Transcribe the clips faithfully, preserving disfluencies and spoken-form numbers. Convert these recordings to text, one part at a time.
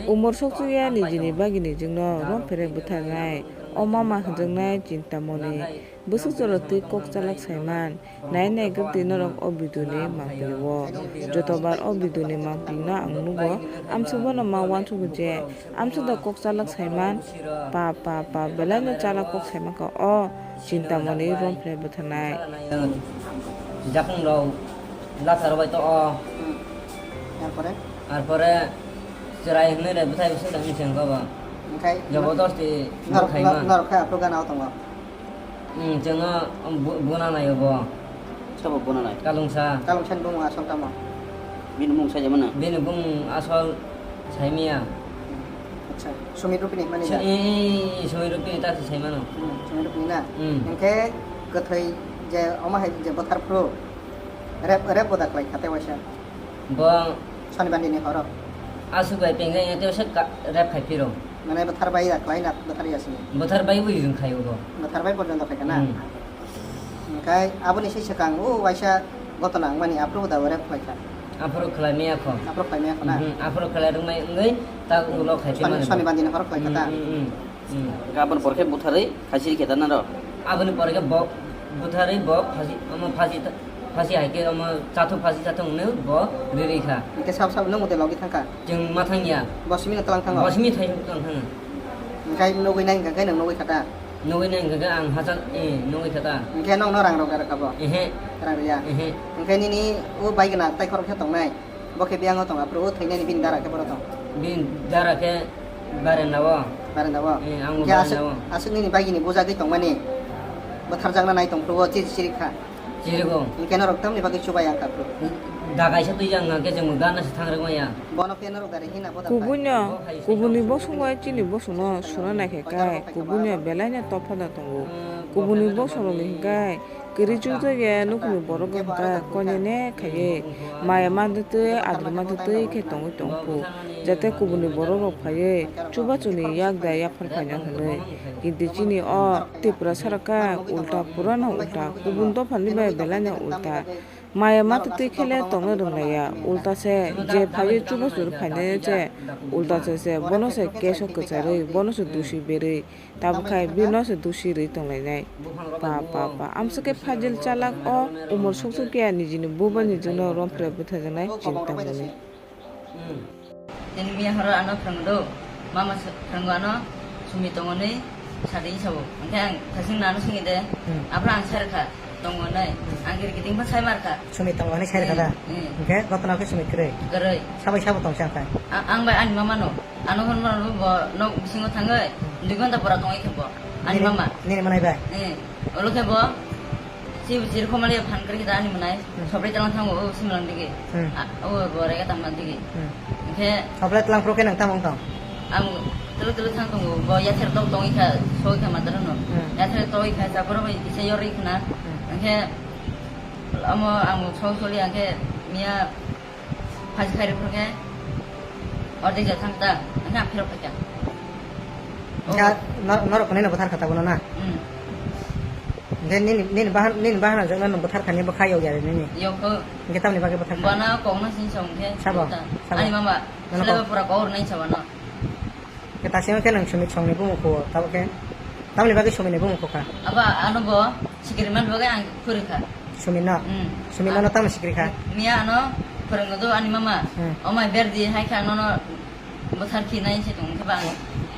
Umor sokchukya nijini bagini jwngno rom pherek bwtharnai, o mama hwnjaknai Chintamoni bwswk jora twi kok chalak saiman. Nai nai gwtwi norok o video ni mangpili o. Jotobar o video ni mangpili no ang nugo, amsuk bono ma uansukgo je amsuk da kok chalak saiman. Pa pa pa, belai no chalak kok saiman kha o Chintamoni rom pherek bwtharnai. Jakung rok lathar bai to o. Hmm. Tarpore? Tarpore chwrai hwnwi re bwthai bwswk tongni sengkha ba. Onkhe jabardasti norok, bwthai ma. Norok khe aphuru gana o tongo? Hmm, chwngno bu-, buna nai bo. Sabo buna nai? Kalungsa. Kalungsani bumung asol tamo? Bini bumung sai mano? Bini bumung asol Saimia. Acha, Sumit Rupini mani da? Sa-, ee, Sumit Rupini ta se saimano. Hmm, Sumit Rupini na? Hmm. Hingke kwthwi je omo hai je bwthar phuru rep, rep bo da khlai kha tei waisa? Bo Sonibar dini horo. Aswk bai pengjak ya tei waisa ka-, rep khai phiro. Mane bwthar bai da khlai na bwthar ya sini? Bwthar bai wi rwng khai bo. Bwthar bai porjonto khai kha na? Hmm. Hingke aboni se swkang o waisa gotona wngmani aphuru da rep khlai kha. Aphuru khlai maya kho. Aphuru khlai maya kho na? Mhm, aphuru khlai rwngmai wngwi ta ulo khai Soni-, mano. Sonibar dini horo khlai kha ta? Mhm, mhm, mhm. Gabon porkhe butharwi khaisiri khe ta naro? Aboni porkhe bo butharwi bo phasi, omo phasi ta-, phasi hai khe omo chathok phasi chathok hwnwi bo riri kha. Hingke sab sab nwng mode logi thangkha? Chwng ma thangya. Bo simi no tlang thango? Bo simi thai tlang thango. Hingke nugwi nai hingke nwng nugwi kha ta? Nugwi nai hingke ang hachal, eh, nugwi kha ta? Hingke nokno rang rok rwkha bo? Ehe. Rang rwya? Ehe. Hingke nini o bai gwnang tai khorok khe tongnai? Bo khe biyang o tong, aphuru o thwinani bini dara khe boro tong. Bini dara khe barenda o. Barenda o. Eh, ang bo barenda o. Hingke aswk, aswk nini bagini bujagwi tongmani bwtharjakna nai tong phuru o chiri chiri kha. Chirigo. Hingke norok tamni bagwi chubai ang kha phuru. Da kaisa twi yang hingke chwng gana se thang rwmaya. Bono khe norok dare hina boda kha. Kubunno, kubuni bosong bai chini bosongno suna nai khe kai, kubunno belai no topha da tongo. Kubuni bosong rok ni hingke Kwrwi chukjak ya nukhungni borok wngkha konyane khaiwi maya mantwi twi adri mantwi twi khe tongwi tongphu, jate kubuni borok rok phaiwi chubachuni yak da yaphar phaina hwnwi. Kintu chini o Tripura saraka ulta, purano ulta, kubun dophani bai belai no ulta. Maya mantwi twi khele tongna rwnglaiya, ulta se je phaiwi chubachu phainai se ulta se se bono se keso kwcharwi, bono se dusi berwi. Tabuk khai bino se dusi rwi tonglainai. Pa, pa, pa. Amswk khe phajil chalak o umor sukjak ya nijini bubaini jwngno rom pherek bwtharjaknai Chintamoni. Tini miya horo ano phwrwngdo, mama se-, phwrwngo ano sumi tongo nwi sadi sabo. Hwnkhe ang thasing nano singide, hmm, aphra ang sai rwkha. Tongo nai. Ang kiri kiting pha sai mar kha. Sumit tongo hinwi sai rwkha da? Hmm, hmm. Hwnkhe gotona khe sumit kwrwi? Kwrwi. Sabai sabo tong se ang khai? A-, ang bai ani mama no. Ano hwn mano bo nok bisingo thangwi. Hmm. Dui ghonta pora tongwi khe bo. Ani mama. Nini, nini manai bai? Hmm. Olo khe bo. Si bichir khomali phan kwrwi khe da ani manai. Hmm. Sobri talang thango o simlang digi. Hmm. A, o bo rega tangma digi. Hmm. Hwnkhe. Sobri talang phuru khe nang tamo wng tong? Ang tulu tulu thang tongo, bo yather tok tongwi kha, soi kha mataro no. Hmm. Yather tokwi kha, chaporo bai kisa yorwi khna. Hmm. Hwnkhe, omo ang soi soli hwnkhe miya phas khairi phuru khe, ordek ja thang ta, hwnkhe ang phirok kha. Hwnkhe nor-, norok kwnwi no bwthar kha tabukno na? Hmm. Hwnkhe nini, nini bahan, nini bahan jokno nwng bwthar khani bwkha yok ya nini? Yok kho. Hwnkhe tamni bagwi bwthar kha? Bana kokno sini song khe. Sabo? Sabo? Ani mama. Nono sila kok- pura kok rwnai sabo no. Khe tasima khe nwng sumit songni bumung kho, tabuk khe tamni bagwi sumit ni bumung kho kha? Abo ano bo sikiri man bagwi ang phuri kha. Sumit no? Hmm. Sumit no, ah, no tamo sikiri kha? Miya ano phwrwngdo ani mama. Hmm. O mai berdi hai kha nono bwthar khi nai se tong khe ba ang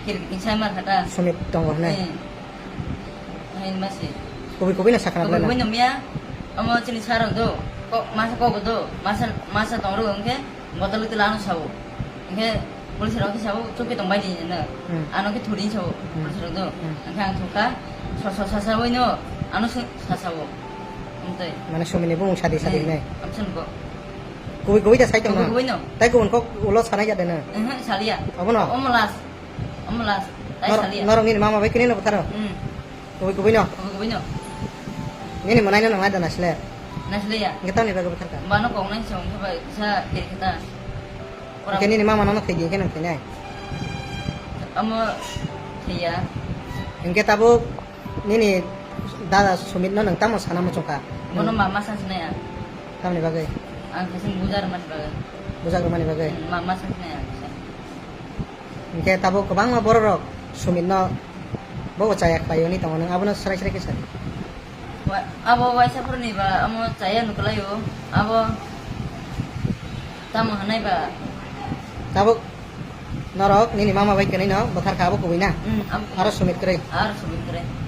kiri kisa mar kha ta. Sumit tongo hwnwi? Hmm. Hai masi. Kubui kubui no sakha na kubui kubui no miya. Omo chini sarok do. Kok masa kok do. Masa, masa tong ro hwnkhe. Botol tila ano sabo. Hwnkhe police rok khe sabo, "Chukhe tong bai di," hino. Hmm. Ano khe thudi sabo, hmm, police rok do. Hmm. Hwnkhe ang thukha, so, so, sa, sa, oi no, ano sa, sa, sabo. Amtwi. Mane sumini bumung sadi, sadi, hmm, hinai? Amsani bo. Kubui, kubui da sai tong no? Kubui, kubui no. Tai kubun kok ulo sanai ya de no? Ehe, saliya. Abo no? Omo last. Omo last. Tai saliya. Norok nini mama bai kini no bwtharo? Hmm. Kubui kubui no? Kubui kubui no. Nini mwnaino nang naida naisle? Naisle ya. Hwnkhe tamni bagwi bwthar kha? Bano kok nai se hwnkhe bai kisa kiri khe ta. Hwnkhe nini mama nono thwi di hwnkhe nang thwinai? Omo thwiya. Hwnkhe tabuk nini dada Sumit no nwng tamo sana muchung kha? Bono mama sa sinai ang. Tamni bagwi? Ang khaising bujar mani bagwi. Bujar mani bagwi? Hmm, mama sa sinai ang kisa. Hinkhe tabuk kwbangma borok rok Sumit no bo chaya khlai hwnwi tongo, nwng abono srai srai khe sa di. Wa-, abo waisa phuruni ba amo chaya nuklaio, abo tamo hwnai ba. Tabuk norok nini mama bai kwnwi no bwthar kha, abo kubui na? Hmm, abo kubui. Aro Sumit kwrwi? Aro Sumit kwrwi.